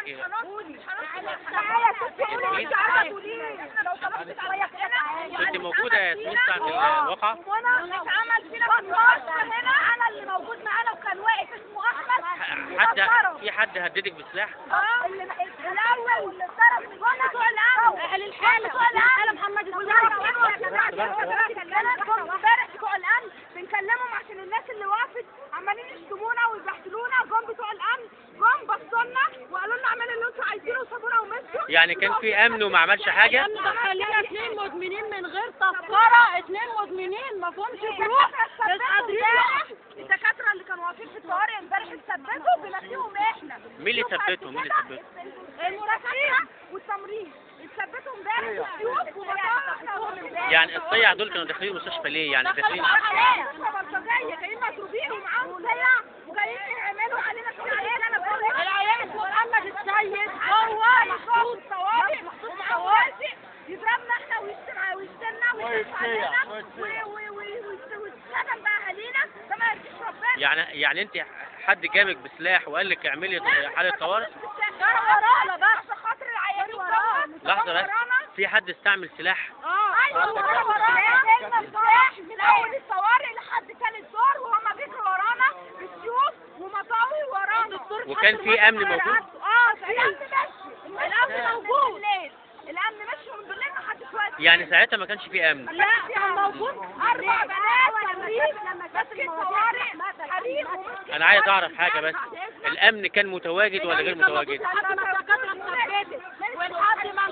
لك ايه؟ تعالى يا ستي قولي انت عايزه تقولي لو طلبت عليا كده. كنت موجودة يا ياسمين ساعة الواقعة؟ وانا اتعمل فينا في هنا، انا اللي موجود معانا وكان واقف اسمه احمد. حد في حد هددك بسلاح؟ اللي الاول اللي اتضرب جم بتوع الامن، اهل الحالة بتوع الامن، محمد امبارح بتوع الامن بنكلمهم عشان الناس اللي وقفت عمالين يشتمونا ويبهدلونا. جم بتوع الامن جم بصوا لنا وقالوا لنا اعملوا اللي انتوا عايزينه وسابونا ومشوا. يعني كان في امن وما عملش حاجة؟ الامن دخل لنا 2 مدمنين من غير تذكره، 2 مدمنين ما فيهمش جروح، مش قادرين. الدكاترة اللي كانوا واقفين في الطوارئ امبارح اتثبتوا بما فيهم احنا. مين اللي ثبتهم؟ مين اللي ثبتهم؟ المرافقين والتمريض اتثبتوا امبارح بالسيوف ومطاوع. يعني الصيع دول كانوا داخلين المستشفى ليه؟ يعني داخلين بلطجيه جايين مضروبين ومعاهم صيع وجايين يعملوا علينا شغل. العيال اسمه محمد السيد، هو محطوط طوارئ ومعاه واسع يضربنا احنا ويشتمنا ويشتم علينا ويشتم بقى اهالينا، ده ما يرضيش ربنا. يعني انت حد جابك بسلاح وقال لك اعملي حاله طوارئ؟ ورانا بقى عشان خاطر العيانين. لحظة بس، في حد استعمل سلاح؟ ايوه ورانا سلاح من اول الطوارئ لحد ثالث دور، وهما بيجروا ورانا بالسيوف ومطاوي ورانا. وكان في امن موجود؟ الامن مشي، الامن موجود، الامن مشي من بالليل ما حدش واقف. يعني ساعتها ما كانش في امن؟ لا كان موجود 4 بنات تمريض ماسكين طوارئ حريم. انا عايز اعرف حاجة بس، الامن كان متواجد ولا غير متواجد؟ لحد ما الدكاترة اتثبتت ولحد ما